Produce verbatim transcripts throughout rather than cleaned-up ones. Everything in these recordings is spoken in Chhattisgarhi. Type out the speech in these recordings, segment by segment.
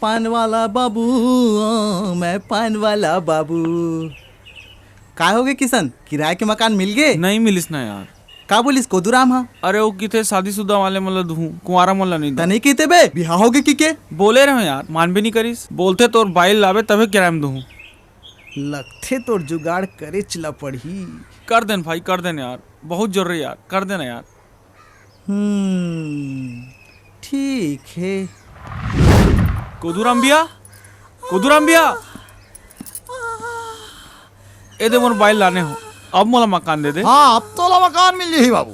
पान वाला बाबू, ओ, मैं पान वाला बाबू। काय होगे किशन, किराए के मकान मिल गे? नहीं मिलिस ना यार। का बोलिस कोदूराम हा? अरे वो किथे शादीशुदा वाले मन ल दूहूं, कुंवारा मन ल नहीं दूं। त नहीं किथे बे, बिहाव होगे किके? बोले रहे यार, मानबे नहीं करिस। बोलथे तोर बाई ल लाबे तभे किराए म दूहूं। लगथे तोर जुगाड़ करेच ला पड़ही। कर देन भाई, कर देन यार, बहुत जरूरी यार, कर देना यार। हम्म, ठीक हे। कोदूराम भैया, कोदूराम भैया, ए दे मोर बाई ल लाने हो, अब मोला मकान दे दे। हाँ, अब तोला मकान मिल जाही बाबू।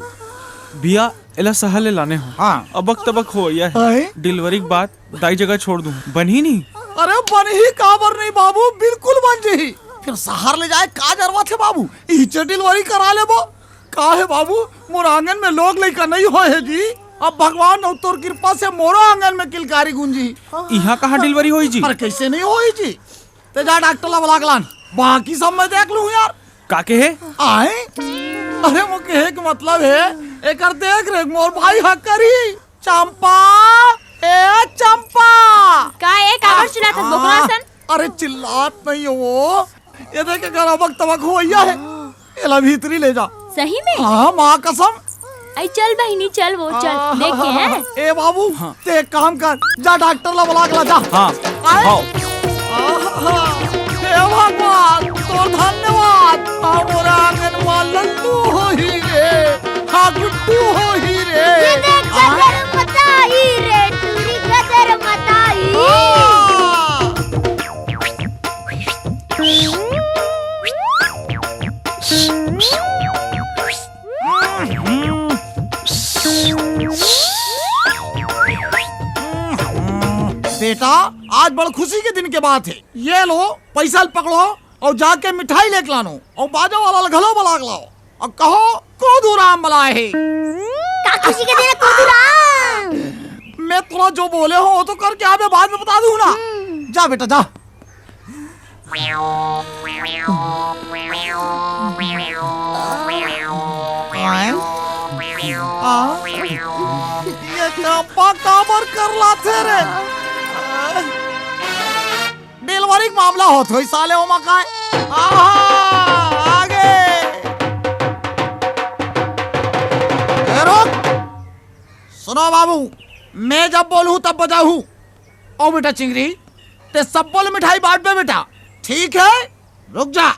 भैया, एला शहर ले लाने हो। हाँ। अबक तबक होवइया हे। अहे? डिलीवरी के बाद दाई जगह छोड़ दूं, बनही नहीं? अरे बनही काबर नहीं बाबू, बिल्कुल बन जाही। फिर शहर ले जाए का जरूरत हे बाबू, इहिचे डिलीवरी करा लेबो। का हे बाबू, मोर आंगन में लोग लइका नहीं होए हे जी। अब भगवान अउ तोर कृपा से मोरो आंगन में किलकारी गूंजी। इहाँ कहाँ डिलीवरी होई जी? अरे कैसे नहीं होई जी? ते जा डॉक्टर ला बुला के लान, बाकी सब मैं देख लूँ यार। का के हे? आए? अरे वो कहे के मतलब हे, एकर देख रेख मोर भाई हा करी। चंपा, ए चंपा। का ए, काबर चिल्लात हस बोकरा असन? अरे चिल्लात नहीं हो वो, ये देख, अगर अबक तबक होइया हे, एला भीतरी ले जा। सही में? हाँ, माँ कसम। आई चल बहिनी, चल वो, चल, आहा, देखे हैं। ए बाबू, हाँ। ते एक काम कर, जा डॉक्टर ला बुला के ला, जा। हाँ, आए? हाँ। आहा, हे भगवान, तोर धन्यवाद। हमर आंगन मा लल्लू होही रे, हाँ, गुड्डू होही रे। ये देख, आए? गदर मताई रे, टूरी गदर मताई। हाँ। बेटा, आज बड़ खुशी के दिन के बात हे। ये लो, पैसा ल पकड़ो अउ जाके मिठाई लेके लानो अउ बाजा वाला ल घलो बुला के लाओ। अब कहो, कोदूराम बलाए हे। का खुशी के दिन हे कोदूराम? मैं तोला जो बोले हो, वो तो करके आबे, बाद में बता दूं ना। हम्म। जा बेटा, जा। आ? ये चंपा काबर करलाथे रे? डिलीवरी के मामला होत होही साले, ओमा काय? आहा, आगे। ए, रुक। सुनो बाबू, मैं जब बोलूँ तब बजाहू। ओ बेटा चिंगरी, ते सब बोल मिठाई बांटबे बेटा, ठीक है? रुक जा।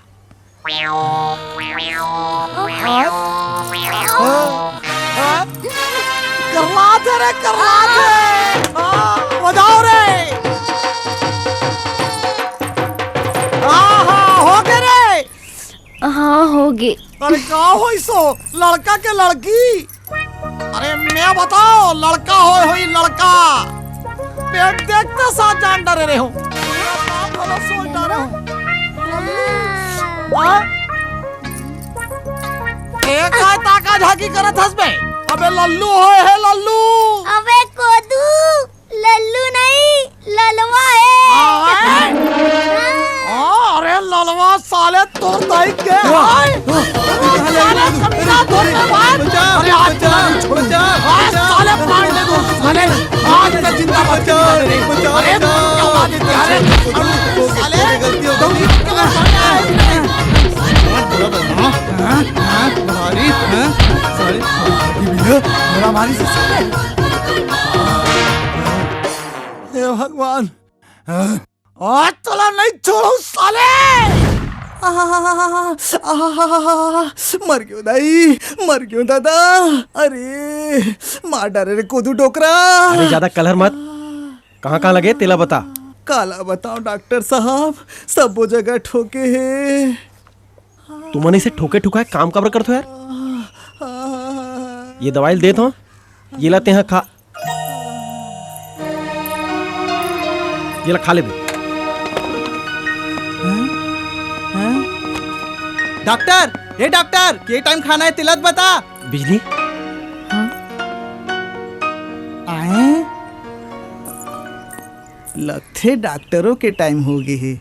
करलाथे रे, करलाथे। हाँ, बजाओ रे। आहा, हो गे रे। हाँ, हो गे। अरे का होइस ओ? लड़का के लड़की? अरे मैं बताओ, लड़का होय होही लड़का। पेट देखते साथ जान डरे रहे हो। आप भला सोच डारे हो। हाँ? ए काय ताका झाकी करत हस बे? अबे लल्लू होय हे लल्लू। अबे कोदू, लल्लू नहीं, ललवा हे। हाँ, हाँ। हाँ, अरे ललवा साले तोर दाई के। हाँ। हाय। हाँ। साले कमीना तोर के बाद। बचा, अरे आज बचा, बचा, आज बचा। साले फाड़ ले तू, साले। आज का जिंदा बचा, बचा, अरे बचा। क्या बात है, अरे साले। गलती हो गई। हाँ, हाँ, हाँ, भारी, हाँ, साले, भारी भी है। मेरा भारी से साले। हे भगवान, आज तोला नहीं छोड़ू साले। आहा, आहा, मर गयो दाई, मर गयो दादा। अरे, मार डारे रे कोदू डोकरा। अरे, ज्यादा कलहर मत। कहाँ-कहाँ लगे, तेला बता। काला बताओ डॉक्टर साहब, सबो जगह ठोके हे। तुमन इसे ठोके ठुकाए काम काबर करथो यार? ये दवाई ल देत हो, ये ला तेहा खा। ये ला खा ले बे। डॉक्टर, ए डॉक्टर, के टाइम खाना हे तेला त बता। बिजली? आए? लगथे डॉक्टरों के टाइम हो गे हे।